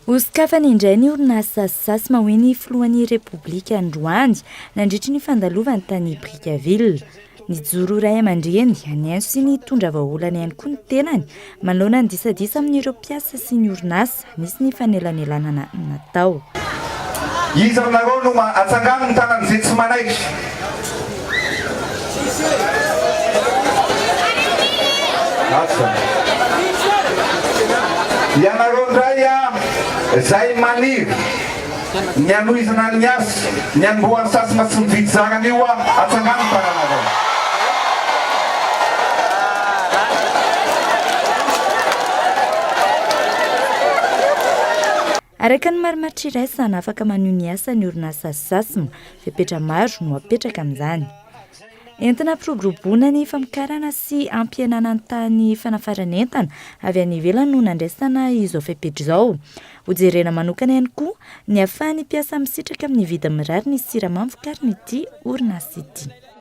Hosokafana indray ny orinasa Sasma hoy ny filohan'ny Repoblika androany nandritry ny fandalovany tany Brickaville. Nijoro ray aman-dreny, nihaino sy nitondra vahaolana ihany koa ny tenany manoloana ny disadisa amin'ireo mpiasa sy ny orinasa. Nisy ny fanelanelanana natao. Iza aminareo no ma atsangano ny tanany ze tsy manaiky. Asa. Ianareo indray a zay maniry ny hanohizana ny asa, ny hanombohan'ny sasma sy mividy zarana io a atsangano ny tananareo. Araka ny marimaritra iraisana, afaka manohy ny asa ny orinasa Sasma. Fepetra maro no apetraka amin'izany. Entina hampiroboroboana ny famokarana sy hampihenana ny tahan'ny fanafaran'entana avy any ivelany no nandraisana izao fepetra izao. Hojerena manokana ihany koa ny ahafahan'ny mpiasa misitraka amin'ny vidiny mirary ny siramamy vokarin'ity orinasa ity.